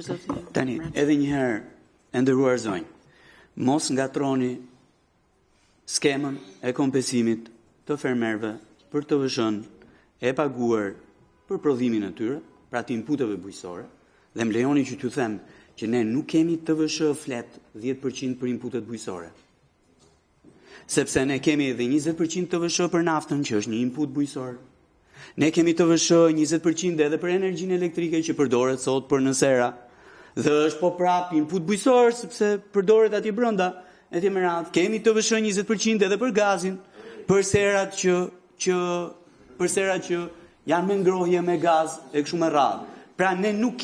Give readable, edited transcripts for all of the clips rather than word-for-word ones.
Zoti. Tani, edhe një herë, e nderuar zonjë, mos ngatërroni skemën e kompensimit të fermerëve për TVSH-në e paguar për prodhimin e tyre, pra të inputeve bujqësore, dhe më lejoni t'ju them që ne nuk kemi TVSH flat 10% për inputet bujqësore, sepse ne kemi edhe 20% TVSH për naftën, që është një input bujqësor, ne kemi TVSH 20% edhe për energjinë elektrike që përdoret sot për në sera dhe është po prapë input bujqësor, sepse përdoret atje brenda e të tjera me radhë, kemi TVSH 20% edhe për gazin, për serat që janë me ngrohje, me gaz e kështu me radhë. Pra, ne nuk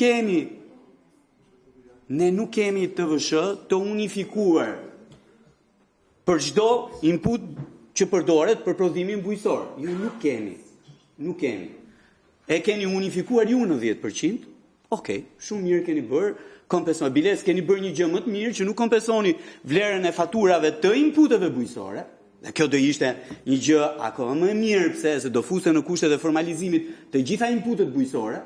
kemi TVSH të unifikuar për çdo input që përdoret për prodhimin bujqësor. Jo, nuk kemi. E keni unifikuar ju në 10%, dakord, shumë mirë keni bërë, madje keni bërë një gjë më të mirë, që nuk kompensoni vlerën e faturave të inputeve bujqësore, dhe kjo do të ishte një gjë akoma më e mirë, sepse do të fuste në kushtet e formalizimit të gjitha inputet bujqësore,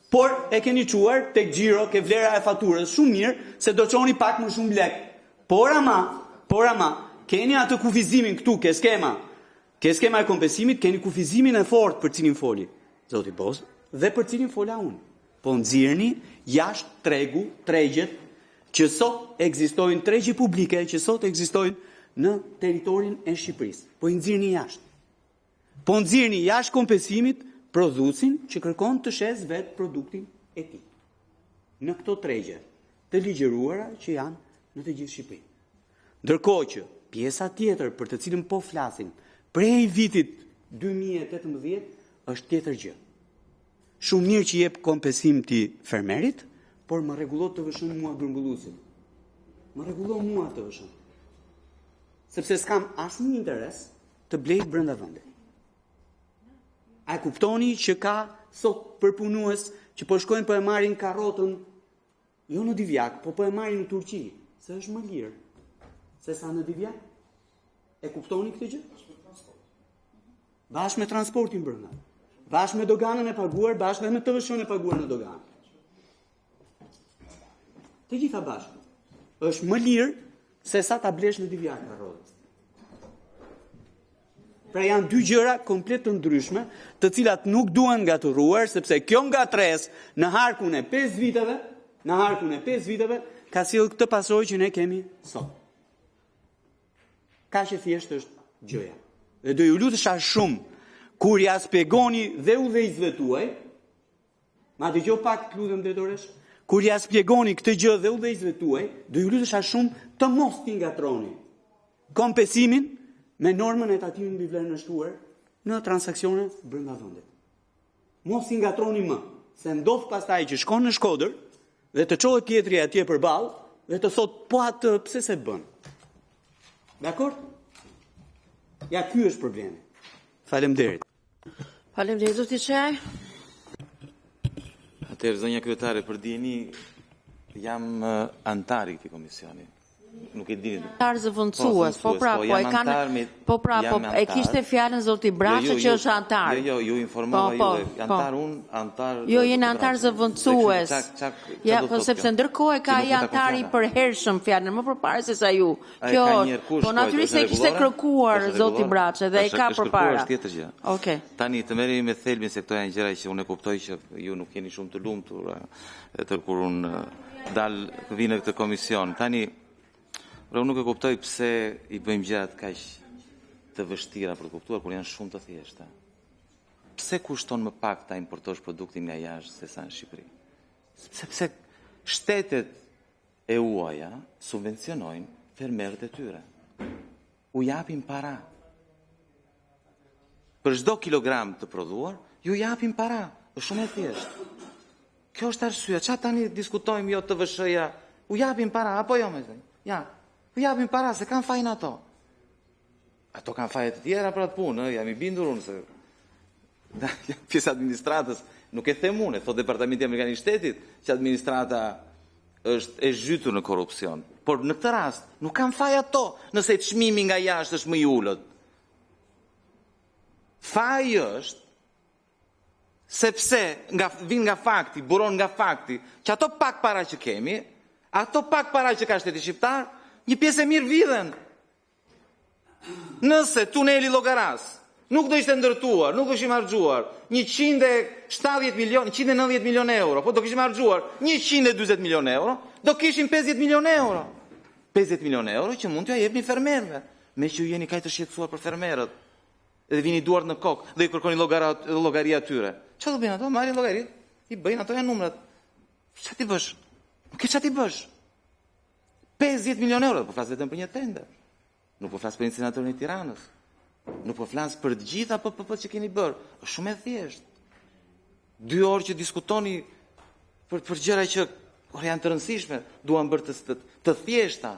por e keni çuar te xhiro, te vlera e faturës. Shumë mirë, se do të çoni pak më shumë lekë, por ama keni atë kufizimin këtu te skema e kompensimit, keni kufizimin e fortë për të cilin foli zoti Bozdo dhe për të cilin fola unë. Po nxirrni jashtë tregu tregjet që sot ekzistojnë, tregje publike që sot ekzistojnë në territorin e Shqipërisë. Po i nxirrni jashtë. Po nxirrni jashtë kompensimit prodhuesin që kërkon të shesë vetë produktin e tij në këto tregje të ligjëruara që janë në të gjithë Shqipërinë. Ndërkohë që pjesa tjetër për të cilën po flasim prej vitit 2018 është tjetër gjë. Shumë mirë që i jep kompensim ti fermerit, por më rregullo TVSH-në mua grumbulluesit. Më rregullo mua TVSH-në. Sepse s'kam asnjë interes të blej brenda vendit. A e kuptoni që ka sot përpunues që po shkojnë po e marrin karotën jo në Divjakë, por po e marrin në Turqi, se është më lirë sesa në Divjakë? E kuptoni këtë gjë? Bashkë me transportin brenda, bashkë me doganën e paguar, bashkë edhe me TVSH-në e paguar në doganë. Të gjitha bashkë. Është më lirë sesa ta blesh në Divjakë karotën. Pra janë dy gjëra komplet të ndryshme, të cilat nuk duhen ngatërruar, sepse kjo ngatërresë në harkun e 5 viteve, në harkun e 5 viteve ka sjellë këtë pasojë që ne kemi sot. Kaq e thjeshtë është gjëja. Dhe do ju lutesha shumë, kur ua shpjegoni dhe udhëheqësve tuaj, ma dëgjo pak, të lutem, drejtoreshë, kur ua shpjegoni këtë gjë dhe udhëheqësve tuaj, do ju lutesha shumë të mos i ngatërroni kompensimin me normën e tatimit mbi vlerën e shtuar në transaksione brenda vendit. Mos i ngatërroni më, se ndodh pastaj që shkon në Shkodër dhe të çohet tjetri atje përballë dhe të thotë po atë pse s'e bën. Dakord? Ja ky është problemi. Faleminderit. Faleminderit, zoti Shehaj. Atëherë, zonja kryetare, për dijeni, jam anëtar i këtij komisioni. Nuk e di. Anëtar zëvendësues, po pra, po, po e kanë po pra, po e kishte fjalën zoti Braçe jo, që është anëtar. Jo, jo, ju informova po, po, ju, anëtar po. unë, anëtar Jo, jeni anëtar zëvendësues. Ja, po sepse ndërkohë e ka ai anëtar i përhershëm fjalën më përpara se sa ju. Kjo, po natyrisht se kishte kërkuar zoti Braçe dhe e ka përpara. Është tjetër gjë. Okej. Tani të merremi me thelbin se këto janë gjëra që unë e kuptoj që ju nuk jeni shumë të lumtur edhe kur unë dal vij në këtë komision. Tani unë nuk e kuptoj pse i bëjmë gjërat kaq të vështira për të kuptuar kur janë shumë të thjeshta. Pse kushton më pak ta importosh produktin nga jashtë se sa në Shqipëri? Sepse shtetet e huaja subvencionojnë fermerët e tyre. U japin para. Për çdo kilogram të prodhuar, ju japin para. Është shumë e thjeshtë. Kjo është arsyeja. Ça tani diskutojmë jo TVSH-ja? U japin para apo jo më thënë? Ja. U japin para se kanë fajin ato. Ato kanë faje të tjera për atë punë, ë, jam i bindur unë se pjesa e administratës, nuk e them unë, e thotë Departamenti Amerikan i Shtetit që administrata është e zhytur në korrupsion. Por në këtë rast nuk kanë faj ato nëse çmimi nga jashtë është më i ulët. Faji është. Sepse nga vijnë nga fakti, buron nga fakti që ato pak para që kemi, ato pak para që ka shteti shqiptar, një pjesë e mirë vidhen. Nëse tuneli i Llogarasë nuk do ishte ndërtuar, nuk do ishim harxhuar 170 milion, 190 milion euro, po do kishim harxhuar 140 milion euro, do kishim 50 milion euro. 50 milion euro që mund t'ua jepni fermerëve, meqë ju jeni kaq të shqetësuar për fermerët dhe vini duart në kokë dhe u kërkoni llogari atyre. Çfarë do bëjnë ato? Marrin llogaritë, i bëjnë ato janë numrat. Çfarë t'i bësh? Nuk ke çfarë t'i bësh. 50 milion euro, po flas vetëm për një tender. Nuk po flas për inceneratorin e Tiranës. Nuk po flas për të gjitha PPP që keni bërë. Është shumë e thjeshtë. Dy orë që diskutoni për për gjëra që ore, janë të rëndësishme, duan bërë të, të, të thjeshta.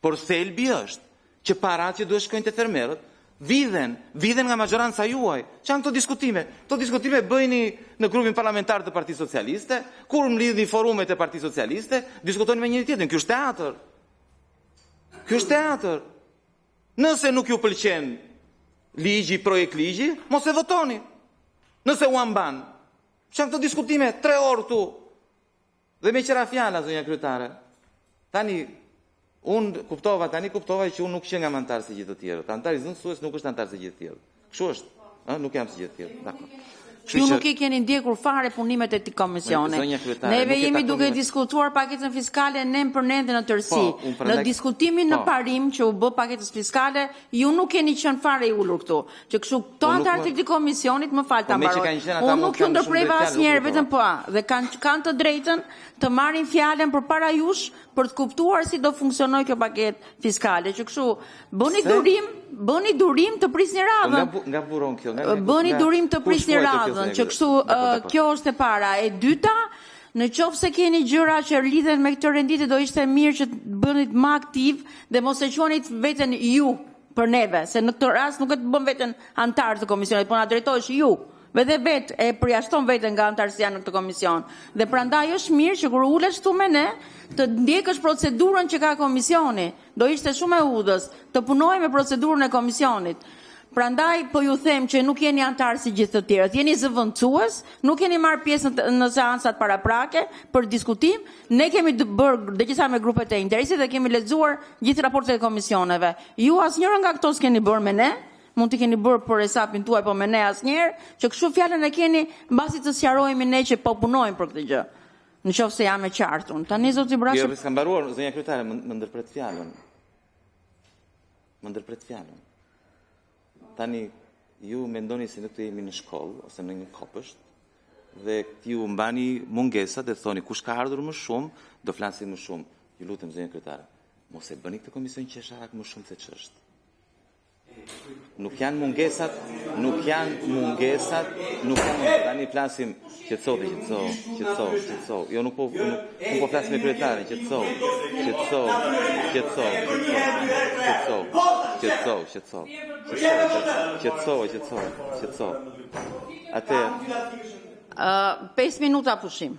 Por thelbi është që paratë që duhet shkojnë te fermerët vidhen, vidhen nga maxhoranca juaj. Ç'janë këto diskutime? Këto diskutime bëjini në grupin parlamentar të Partisë Socialiste, kur mblidhni forumet e Partisë Socialiste, diskutoni me njëri tjetrin. Ky është teatr. Ky është teatr. Nëse nuk ju pëlqen ligji, projekt ligji, mos e votoni. Nëse ua mban. Ç'janë këto diskutime 3 orë këtu? Dhe meqë ra fjala, zonja kryetare. Tani, unë kuptova, tani kuptova që unë nuk qenkam anëtar si gjithë të tjerët. Anëtari zëvendësues nuk është anëtar si gjithë të tjerët. Kështu është, ë, nuk jam si gjithë të tjerët. Dakor. Ju nuk i keni ndjekur fare punimet e këtij komisioni. Neve jemi duke diskutuar paketën fiskale nen për nen dhe në tërësi. Po, Në diskutimin në po. parim që u bë paketës fiskale, ju nuk keni qenë fare i ulur këtu. Që kështu këto Po, anëtarë të këtij komisionit, më fal ta Po, meqë mbaroj. kanë qenë ata, Unë mund nuk ju kanë shumë ndërpreva drejt fjalën, asnjëherë, nuk vetëm po, dhe kanë kanë të drejtën të marrin fjalën përpara jush për të kuptuar si do funksionojë kjo paketë fiskale. Që kështu bëni Pse? durim, bëni durim të prisni Po radhën. nga bu- nga buron kjo, nga nga- Bëni nga- durim të ku prisni shkruaj kjo, radhën, zonja që kështu Dakor, ë, dakor. kjo është e para. E dyta, në qoftë se keni gjëra që lidhen me këtë renditje, do ishte mirë që të bënit më aktiv dhe mos e quanit veten ju për neve, se në këtë rast nuk e të bën veten antar të komisionit, po na drejtohesh ju. Dhe vetë e përjashton veten nga antarësia në këtë komision. Dhe prandaj është mirë që kur ulesh këtu me ne, të ndjekësh procedurën që ka komisioni. Do ishte shumë e udhës të punojmë me procedurën e komisionit. Prandaj po ju them që nuk jeni antar si gjithë të tjerët, jeni zëvendësues, nuk keni marrë pjesë në, në seancat paraprake për diskutim. Ne kemi dë- bërë dëgjesa me grupet e interesit dhe kemi lexuar gjithë raportet e komisioneve. Ju asnjëra nga këto s'keni bërë me ne, mund t'i keni bërë për hesapin tuaj, po me ne asnjëherë, që kështu fjalën e keni mbasi të sqarohemi ne që po punojmë për këtë gjë. Në qoftë se jam e qartë unë. Tani zoti Braçe, Jo, s'kam mbaruar, zonja kryetare, më, më ndërpret fjalën. Më ndërpret fjalën. Tani ju mendoni se ne këtu jemi në shkollë ose në një kopësht dhe ju mbani mungesat dhe thoni kush ka ardhur më shumë, do flasim më shumë. Ju lutem zonja kryetare, mos e bëni këtë komision qesharak më shumë se ç'është. Nuk janë mungesat, nuk janë mungesat, nuk janë mungesat. Tani flasim qetëso, qetëso, qetëso, qetëso. Jo, nuk po nuk, nuk po flas me kryetarin, qetëso, qetëso, qetëso, qetëso, qetëso, qetëso, qetëso, qetëso, qetëso. Atë ë 5 minuta pushim.